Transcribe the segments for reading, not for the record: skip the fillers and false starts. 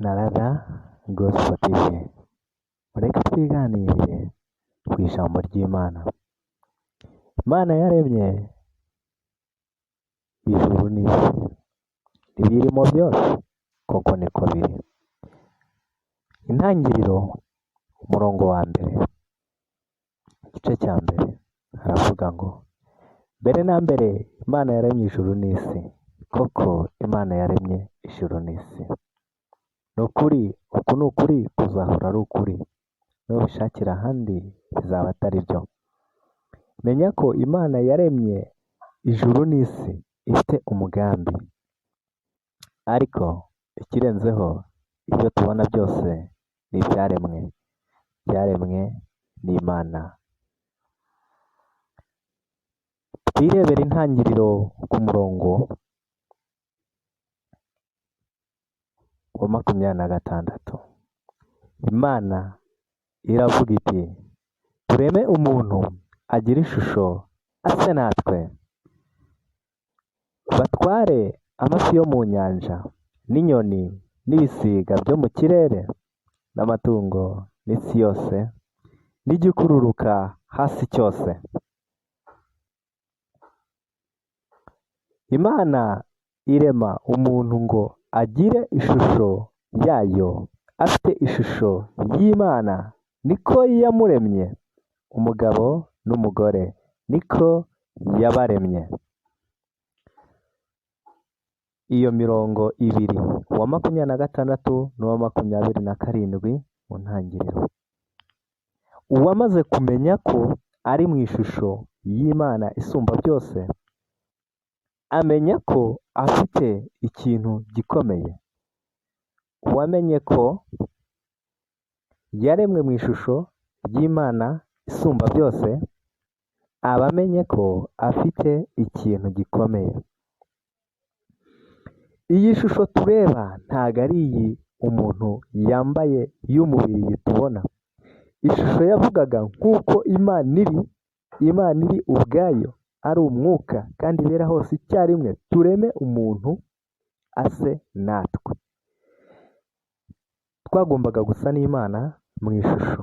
Na Rada Gospel TV. Mureke twiganirire ku ijambo ry'Imana. Imana yaremye ijuru n'isi ibirimo byose, koko niko biri. Intangiriro, umurongo wa mbere, igice cya mbere, haravuga ngo: "Mbere na mbere Imana yaremye ijuru n'isi." Koko Imana yaremye ijuru n'isi. Ni ukuri, uku ni ukuri kuzahora ari ukuri, nubishakira ahandi bizaba atari byo. Menya ko Imana yaremye ijuru n'isi ifite umugambi, ariko ikirenzeho, ibyo tubona byose ni ibyaremwe, byaremwe n'Imana. Twirebere Intangiriro ku murongo wa 26. Imana iravuga iti: "Tureme umuntu agire ishusho ase natwe, batware amafi yo mu nyanja n'inyoni n'ibisiga byo mu kirere n'amatungo n'isi yose n'igikururuka hasi cyose." Imana irema umuntu ngo agire ishusho yayo, afite ishusho y'Imana niko yamuremye, umugabo n'umugore niko yabaremye. Iyo mirongo ibiri, uwa 26 n'uwa 27 mu Ntangiriro. Uwamaze kumenya ko ari mu ishusho y'Imana isumba byose, amenya ko afite ikintu gikomeye. Uwamenye ko yaremwe mu ishusho ry'Imana isumba byose, aba amenye ko afite ikintu gikomeye. Iyi shusho tureba ntago ari iyi umuntu yambaye y'umubiri tubona. Ishusho yavugaga nk'uko Imana iri, Imana iri ubwayo ari umwuka kandi ibera hose icyarimwe, tureme umuntu ase natwe. Twagombaga gusa n'Imana mu ishusho.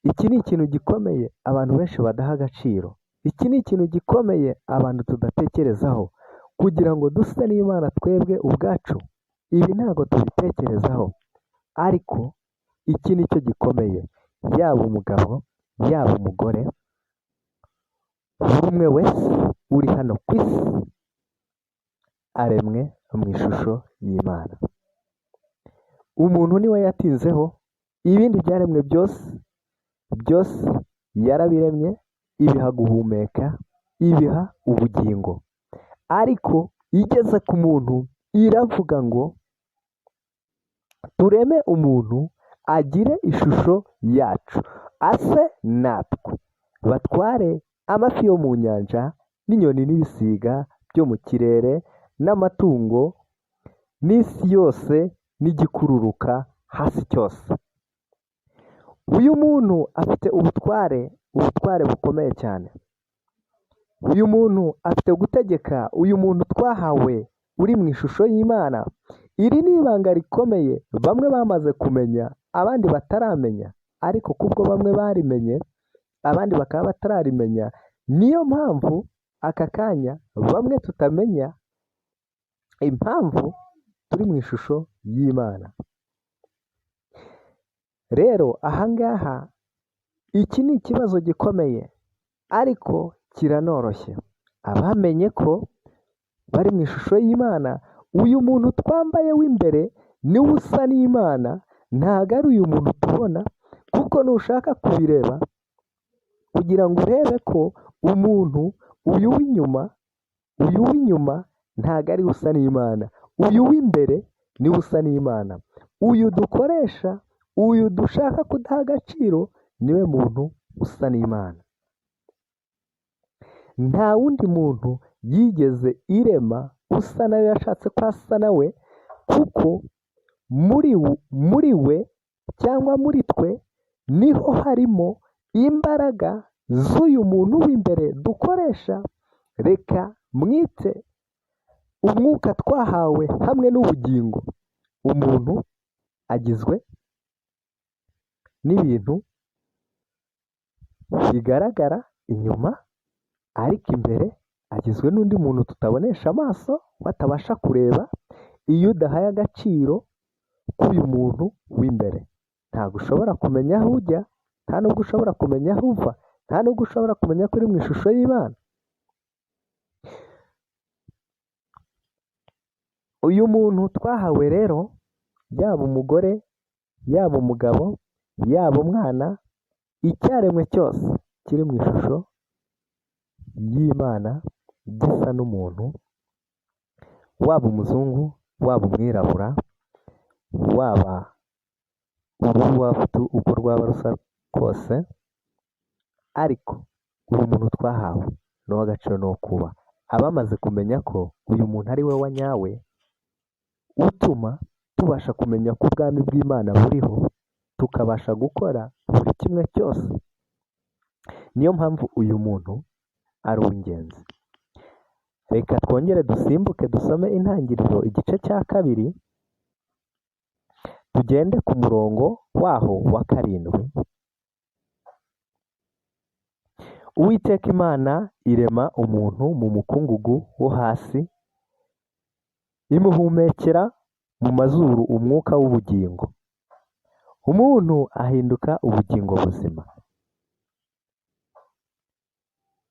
Iki ni ikintu gikomeye abantu benshi badaha agaciro. Iki ni ikintu gikomeye abantu tudatekerezaho. Kugira ngo duse n'Imana twebwe ubwacu, ibi ntabwo tubitekerezaho, ariko iki ni cyo gikomeye. Yaba umugabo, yaba umugore, buri umwe wese uri hano ku isi aremwe mu ishusho y'Imana. Umuntu niwe yatinzeho, ibindi byaremwe byose byose yarabiremye, ibiha guhumeka, ibiha ubugingo, ariko igeze ku muntu iravuga ngo: "Tureme umuntu agire ishusho yacu, ase natwe, batware amafi yo mu nyanja n'inyoni n'ibisiga byo mu kirere n'amatungo n'isi yose n'igikururuka hasi cyose." Uyu muntu afite ubutware, ubutware bukomeye cyane. Uyu muntu afite gutegeka, uyu muntu twahawe uri mu ishusho y'Imana. Iri ni ibanga rikomeye bamwe bamaze kumenya, abandi bataramenya, ariko kubwo bamwe barimenye, abandi bakaba batararimenya, niyo mpamvu aka kanya bamwe tutamenya impamvu turi mu ishusho y'Imana. Rero ahangaha iki ni ikibazo gikomeye ariko kiranoroshye. Abamenye ko bari mu ishusho y'Imana, uyu muntu twambaye w'imbere niwe usa n'Imana, ntabwo ari uyu muntu tubona, kuko nushaka kubireba kugira ngo urebe ko umuntu uyu w'inyuma, uyu w'inyuma ntabwo ari we usa n'Imana, uyu w'imbere niwe usa n'Imana. Uyu dukoresha, uyu dushaka kudaha agaciro, niwe muntu usa n'Imana. Nta wundi muntu yigeze irema usa nayo yashatse ko asa nawe, kuko muri we cyangwa muri twe niho harimo imbaraga z'uyu muntu w'imbere dukoresha. Reka mwite umwuka twahawe hamwe n'ubugingo. Umuntu agizwe n'ibintu bigaragara inyuma, ariko imbere agizwe n'undi muntu tutabonesha amaso, batabasha kureba. Iyo udahaye agaciro k'uyu muntu w'imbere, ntabwo ushobora kumenya aho ujya, nta nubwo ushobora kumenya aho uva, nta nubwo ushobora kumenya ko uri mu ishusho y'Imana. Uyu muntu twahawe rero, yaba umugore, yaba umugabo, yaba umwana, icyaremwe cyose kiri mu ishusho y'Imana gisa n'umuntu, waba umuzungu, waba umwirabura, waba uruhu waba uko rwaba rusa kose, ariko uyu muntu twahawe ni uw'agaciro ni uwo kuba. Abamaze kumenya ko uyu muntu ari we wa nyawe, utuma tubasha kumenya ko ubwami bw'Imana buriho, tukabasha gukora buri kimwe cyose. Niyo mpamvu uyu muntu ari uw'ingenzi. Reka twongere dusimbuke dusome Intangiriro igice cya 2, tugende ku murongo waho wa 7. Uwiteka Imana irema umuntu mu mukungugu wo hasi, imuhumekera mu mazuru umwuka w'ubugingo, umuntu ahinduka ubugingo buzima.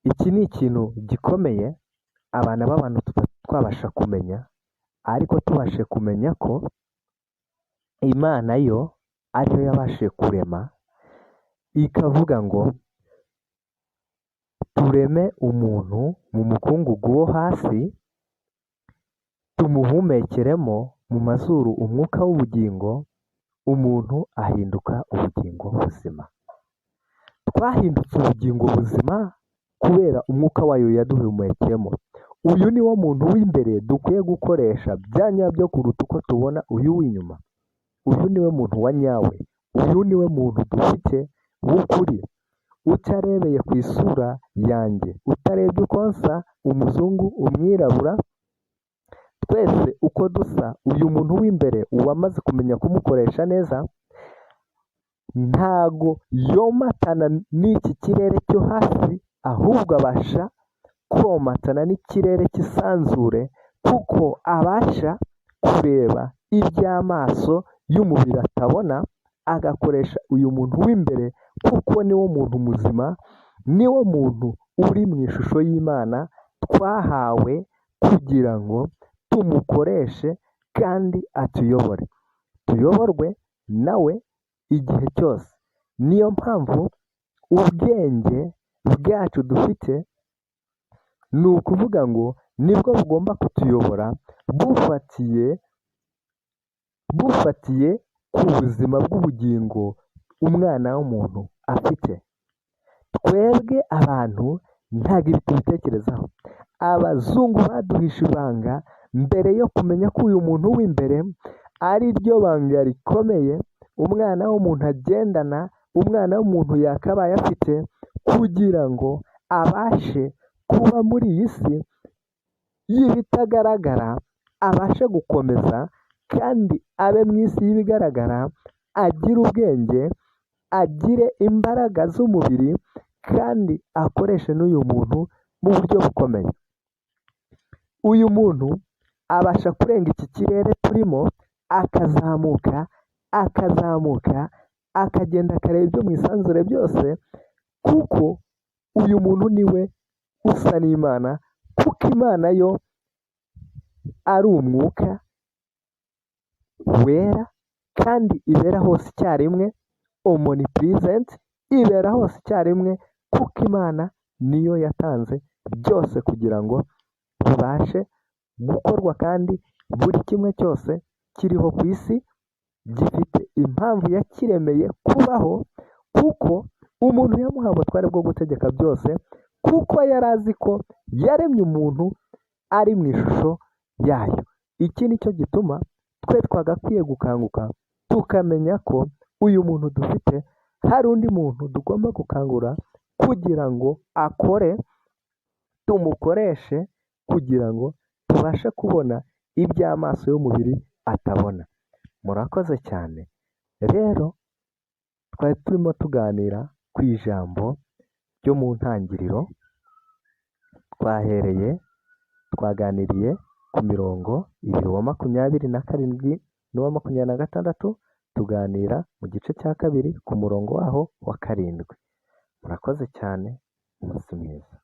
Iki ni ikintu gikomeye abana b'abantu twabasha kumenya, ariko tubashe kumenya ko Imana yo ariyo yabashije kurema, ikavuga ngo tureme umuntu mu mukungugu wo hasi, tumuhumekeremo mu mazuru umwuka w'ubugingo, umuntu ahinduka ubugingo buzima. Twahindutse ubugingo buzima kubera umwuka wayo yaduhumekeyemo. Uyu ni wo muntu w'imbere dukwiye gukoresha bya nyabyo kuruta uko tubona uyu w'inyuma. Uyu ni we muntu wa nyawe, uyu ni we muntu dufite w'ukuri, utarebeye ku isura yanjye, utarebye uko nsa, umuzungu, umwirabura, twese uko dusa, uyu muntu w'imbere uwamaze kumenya kumukoresha neza, ntago yomatana n'iki kirere cyo hasi, ahubwo abasha komatana n'ikirere cy'isanzure, kuko abasha kureba iby'amaso y'umubiri atabona, agakoresha uyu muntu w'imbere, kuko niwo muntu muzima, niwo muntu uri mu ishusho y'Imana twahawe kugira ngo tumukoreshe kandi atuyobore, tuyoborwe nawe igihe cyose. Niyo mpamvu ubwenge bwacu dufite ni ukuvuga ngo nibwo bugomba kutuyobora bufatiye ku buzima bw'ubugingo umwana w'umuntu afite. Twebwe abantu ntabwo ibi tubitekerezaho. Abazungu baduhishe ibanga mbere yo kumenya ko uyu muntu w'imbere ari ryo banga rikomeye umwana w'umuntu agendana, umwana w'umuntu yakabaye afite kugira ngo abashe kuba muri iyi si y'ibitagaragara, abashe gukomeza kandi abe mu isi y'ibigaragara, agire ubwenge, agire imbaraga z'umubiri, kandi akoreshe n'uyu muntu mu buryo bukomeye. Uyu muntu abasha kurenga iki kirere turimo, akazamuka, akazamuka, akagenda akareba ibyo mu isanzure byose, kuko uyu muntu niwe usa n'Imana, kuko Imana yo ari umwuka wera kandi ibera hose icyarimwe, omnipresent, ibera hose icyarimwe, kuko Imana niyo yatanze byose kugira ngo bibashe gukorwa, kandi buri kimwe cyose kiriho ku isi gifite impamvu yakiremeye kubaho, kuko umuntu yamuhaye ubutware bwo gutegeka byose, kuko yari azi ko yaremye umuntu ari mu ishusho yayo. Iki ni cyo gituma twe twagakwiye gukanguka, tukamenya ko uyu muntu dufite hari undi muntu tugomba gukangura kugira ngo akore, tumukoreshe kugira ngo tubashe kubona iby'amaso y'umubiri atabona. Murakoze cyane. Rero twari turimo tuganira ku ijambo ryo mu ntangiriro, twahereye, twaganiriye ku mirongo ibiri, wa 27 n'uwa 26, tuganira mu gice cya kabiri ku murongo waho wa 7. Murakoze cyane, umunsi mwiza.